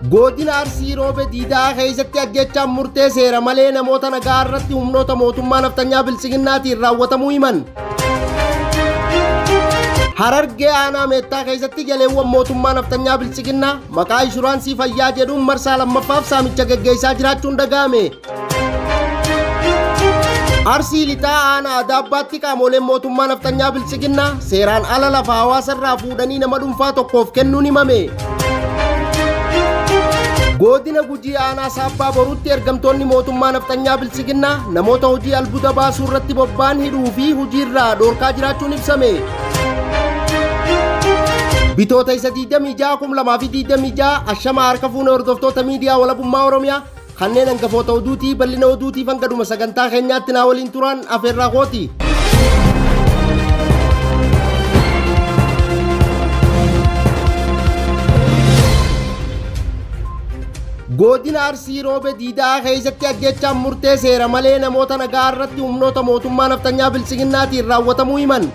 Godina Arsii Roobe Diidaa keessatti ajjechaan murtee seera malee namoota nagaa irratti humnoota mootummaa naftanyaa biltsiginnaatiin raawwatamuu himan. Harargee aanaa Meettaa keessatti jaleewwan mootummaa naftanyaa biltsiginnaa maqaa inshuraansii fayyaa jedhuun marsaa lammaffaaf saamicha geggeessaa jiraachuun dhaga'ame. Arsii lixaa aanaa Adaabbaatti qaamoleen mootummaa naftanyaa biltsiginnaa seeraan ala lafa hawaasa irraa fuudhanii nama dhuunfaa tokkoof kennuun himame. Godina Gujii aanaa Saabbaa Boruutti ergamtoonni mootummaa naftanyaa biltsiginnaa namoota hojii albuuda baasuu irratti bobba'an hidhuu fi hojiirraa dhoorkaa jiraachuun ibsame. Bitoota isa 26 2026 ashama harka fuune hordoftoota miidiyaa walabummaa Oromiyaa kanneen hangafoota oduutii bal'ina oduutiif hanga dhuma sagantaa keenyaatti naa waliin turan afeerraa kooti. Godina Arsii Roobe Diidaa keessatti ajjechaan murtee seera malee namoota nagaa irratti humnoota mootummaa naftanyaa biltsiginnaatiin raawwatamuu himan.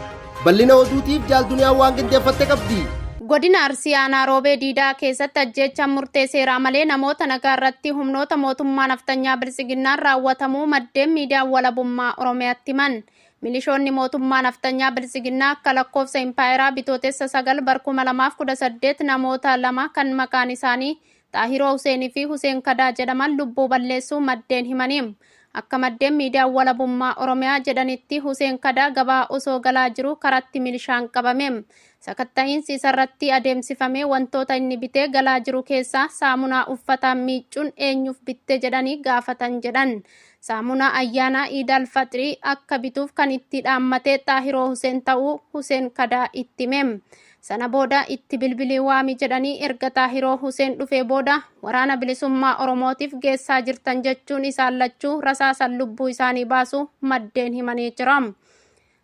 Bal'ina oduutiif jaalduniyaa waan qindeeffatte qabdi. Godina Arsii aanaa Roobee Diidaa keessatti ajjeechaan murtee seeraa malee namoota nagaa irratti humnoota mootummaa naftanyaa biltsiginnaan raawwatamuu maddeen miidiyaa walabummaa Oromiyaatti himan. Milishoonni mootummaa naftanyaa biltsiginnaa akka lakkoofsa impaayeraa bitootessa 9 bar 2018 namoota lama kan maqaan isaanii Xaahiroo Huseenii fi Huseen Kadaa jedhaman lubbuu balleessuu maddeen himaniim. Akka maddeen miidiyaa walabummaa Oromiyaa jedhanitti Huseen Kadaa gabaa osoo galaa jiru karatti milishaan qabame. Sakatta'iinsi isarratti adeemsifamee wantoota inni bitee galaa jiru keessaa saamunaa uffataan miiccuun eenyuuf bitte jedhanii gaafatan jedhan. Saamunaa ayyaanaa Iidal Faxirii akka bituuf kan itti dhaammate Xaahiroo Huseen ta'uu Huseen Kadaa itti hime. Sana booda itti bilbilii waami jedhanii erga Xaahiroo Huseen dhufee booda waraana bilisummaa Oromootiif geessaa jirtan jechuun isaan lachuu rasaasan lubbuu isaanii baasu maddeen himanii jira.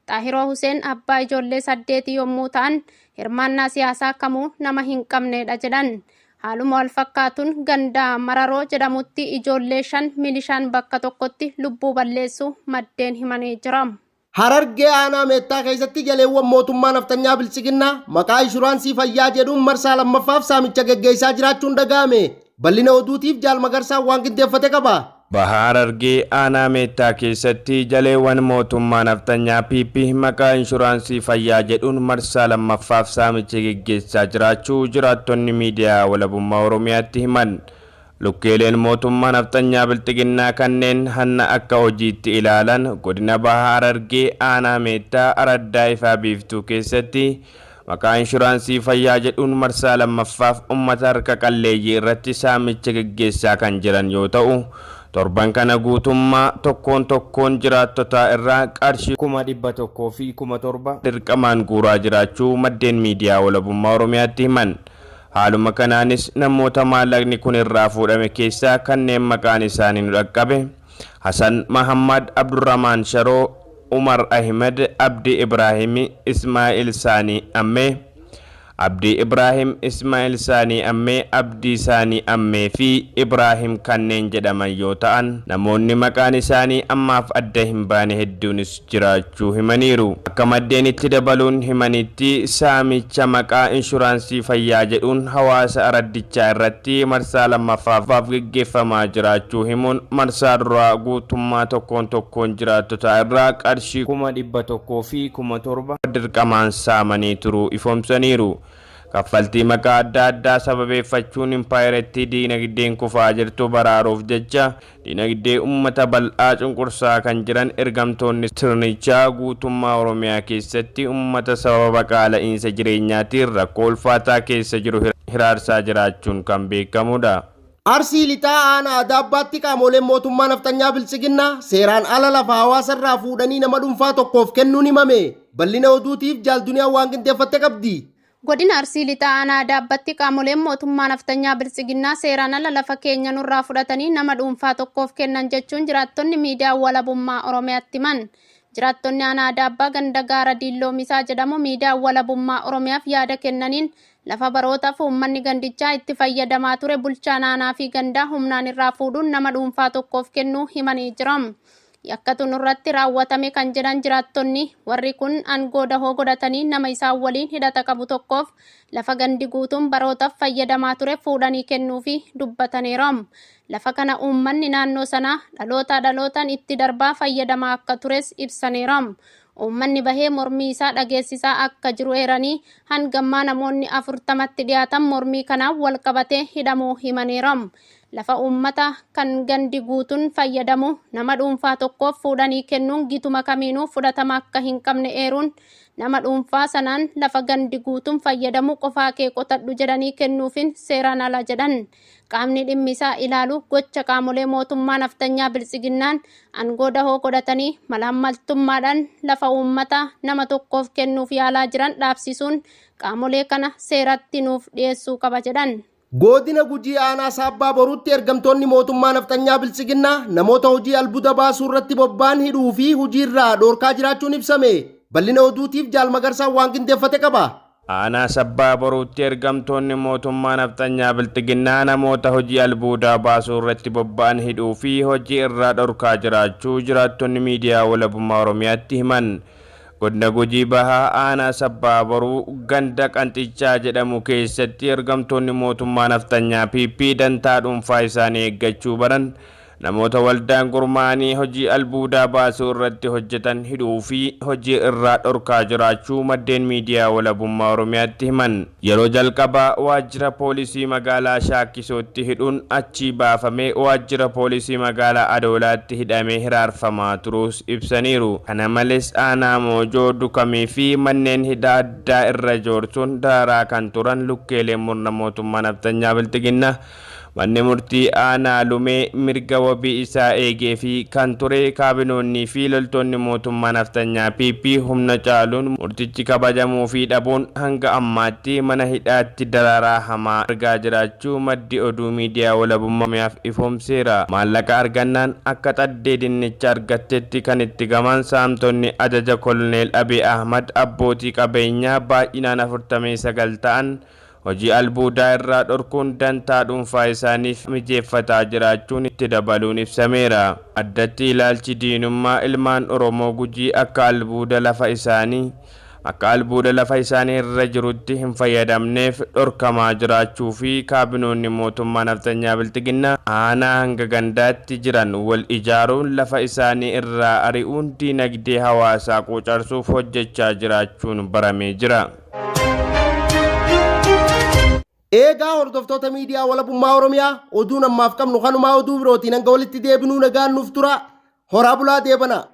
Xaahiroo Huseen abbaa ijoollee 8 yommuu ta'an hirmaannaa siyaasaa kamuu nama hin qabnedha jedhan. Haaluma wal fakkaatuun ganda Mararoo jedhamutti ijoollee 5 milishaan bakka tokkotti lubbuu balleessu maddeen himanii jira. Harargee aanaa Meettaa keessatti jaleewwan mootummaa naftanyaa biltsiginnaa maqaa inshuraansii fayyaa jedhuun marsaa lammaffaaf saamicha geggeessaa jiraachuun dhaga'ame. Bal'ina oduutiif Jaal Magarsaan waan qindeeffate qaba. Baha Harargee aanaa Meettaa keessatti jaleewwan mootummaa naftanyaa PP maqaa inshuraansii fayyaa jedhuun marsaa lammaffaaf saamicha geggeessaa jiraachuu jiraattonni miidiyaa walabummaa Oromiyaatti himan. Lukkeeleen mootummaa naftanyaa bilxiginnaa kanneen hanna akka hojiitti ilaalan godina Baha Harargee aanaa Meettaa araddaa ifaa biiftuu keessatti maqaa inshuraansii fayyaa jedhuun marsaa lammaffaaf uummata harka qalleeyyii irratti saamicha geggeessaa kan jiran yoo ta'u torban kana guutummaa tokkoon tokkoon jiraattotaa irraa qarshii 107,000 dirqamaan guuraa jiraachuu maddeen miidiyaa walabummaa Oromiyaatti himan. Haaluma kanaanis namoota maallaqni kun irraa fuudhame keessaa kanneen maqaan isaanii nu dhaqqabe Hasan Mahammad, Abdurrahman Sharoo, Umar Ahmed, Abdii Ibrahim, Ismaa'il Saanii Ammee, Abdii Ibrahim, Ismaa'il Saanii Ammee, Abdii Saanii Ammee fi Ibrahim kanneen jedhaman yoo ta'an namoonni maqaan isaanii ammaaf adda hin baane hedduunis jiraachuu himaniiru. Akka maddeen itti dabaluun himanitti saamicha maqaa inshuraansii fayyaa jedhuun hawaasa araddichaa irratti marsaa lammaffaaf geggeeffamaa jiraachuu himuun marsaa duraa guutummaa tokkoon tokkoon jiraattotaa irraa qarshii 107,000 dirqamaan saamanii turuu ifoomsaniiru. Kaffaltii maqaa adda addaa sababeeffachuun impaayerattii diinagdeen kufaa jirtu baraaruuf jecha diinagdee uummata bal'aa cunqursaa kan jiran ergamtoonni sirnichaa guutummaa Oromiyaa keessatti uummata sababa qaala'iinsa jireenyaatiin rakkoo ulfaataa keessa jiru hiraarsaa jiraachuun kan beekamudha. Arsii lixaa aanaa Adaabbaatti qaamoleen mootummaa naftanyaa biltsiginnaa seeraan ala lafa hawaasa irraa fuudhanii nama dhuunfaa tokkoof kennuun himame. Bal'ina oduutiif jaalduniyaa waan qindeeffatte qabdi. Godina Arsii lixaa aanaa Adaabbatti qaamoleen mootummaa naftanyaa biltsiginnaa seeraan ala lafa keenya nurraa fudhatanii nama dhuunfaa tokkoof kennan jechuun jiraattonni miidiyaa walabummaa Oromiyaatti himan. Jiraattonni aanaa Adaabbaa ganda gaara Diilloo Misaa jedhamu miidiyaa walabummaa Oromiyaaf yaada kennaniin lafa barootaaf uummanni gandichaa itti fayyadamaa ture bulchaan aanaa fi gandaa humnaan irraa fuudhuun nama dhuunfaa tokkoof kennuu himanii jiran. Yakkatu nurratti raawwatame kan jedhan jiraattonni, warri kun aangoo dahoo godhatanii nama isaan waliin hidhata qabu tokkoof lafa gandi guutuun barootaaf fayyadamaa ture fuudhanii kennuufi dubbataniiru. Lafa kana uummanni naannoo sanaa dhalootaa dhalootaan itti darbaa fayyadamaa akka tures ibsaniiru. Uummanni bahee mormii isaa dhageessisaa akka jiru eeranii, hangammaa namoonni 40tti dhiyaatan mormii kanaan wal qabatee hidhamuu himaniiru. Lafa uummata kan gandi guutuun fayyadamu nama dhuunfaa tokkoof fuudhanii kennuun gituma kamiinuu fudhatama akka hin qabne eeruun, nama dhuunfaa sanaan lafa gandi guutuun fayyadamu qofaa kee qotadhu jedhanii kennuufin seeraan ala jedhan. Qaamni dhimmi isaa ilaalu gocha qaamolee mootummaa naftanyaa biltsiginnaan aangoo dahoo godhatanii malaammaltummaadhaan lafa uummata nama tokkoof kennuuf yaalaa jiran dhaabsisuun qaamolee kana seeratti nuuf dhiyeessuu qaba jedhan. Godina Gujii aanaa Saabbaa Boruutti ergamtoonni mootummaa nafxanyaa Biltsiginnaa namoota hojii albuuda baasuu irratti bobba'an hidhuu fi hojiirraa dhoorkaa jiraachuun ibsame. Bal'ina oduutiif Jaal Magarsaan waan qindeeffate qaba. Aanaa Sabbaa Boruutti ergamtoonni mootummaa nafxanyaa Bilxiginnaa namoota hojii albuudaa baasuu irratti bobba'an hidhuu fi hojii irraa dhorkaa jiraachuu jiraattonni miidiyaa Walabummaa Oromiyaatti himan. Godina Gujii Bahaa aanaa Sabbaa Boruu ganda Qanxichaa jedhamu keessatti ergamtoonni mootummaa nafxanyaa PP dantaa dhuunfaa isaanii eeggachuu baran namoota waldaan gurmaa'anii hojii albuudaa baasuu irratti hojjetan hidhuu fi hojii irraa dhorkaa jiraachuu maddeen miidiyaa Walabummaa Oromiyaatti himan. Yeroo jalqabaa waajjira poolisii magaalaa Shaakkisootti hidhuun achii baafamee waajjira poolisii magaalaa Adoolaatti hidhamee hiraarfamaa turuus ibsaniiru. Kana malees aanaa Moojoo, Dukamii fi manneen hidhaa addaa irra joorsuun dararaa kan turan lukkeeleen murna mootummaa nafxanyaa Bilxiginnaa manni murtii aanaa Lumee mirga wabii isaa eegee fi kan ture kaabinoonnii fi loltoonni mootummaa nafxanyaa PP humna caaluun murtichi kabajamuu fi dhabuun hanga ammaatti mana hidhaatti dararaa hamaa argaa jiraachuu maddi oduu miidiyaa Walabummaa Oromiyaaf ifoomseera. Maallaqa argannaan akka xaddee dinnicha argattetti kan itti gaman saamtonni ajaja Koloneel Abiy Ahmad abbootii qabeenyaa baay'inaan 49 ta'an hojii albuudaa irraa dhorkuun dantaa dhuunfaa isaaniif mijeeffataa jiraachuun itti dabaluun ibsameera. Addatti ilaalchi diinummaa ilmaan Oromoo Gujii akka albuuda lafa isaanii irra jirutti hin fayyadamneef dhorkamaa jiraachuu fi kaabinoonni mootummaa nafxanyaa Bilxiginnaa aanaa hanga gandaatti jiran wal ijaaruun lafa isaanii irraa ari'uun diinagdee hawaasaa quucarsuuf hojjechaa jiraachuun baramee jira. Eegaa hordoftoota miidiyaa Walabummaa Oromiyaa, oduun ammaaf qabnu kanumaa. Oduu birootiin hanga walitti deebinuu nagaan nuuf tura. Horaa bulaa, deebana.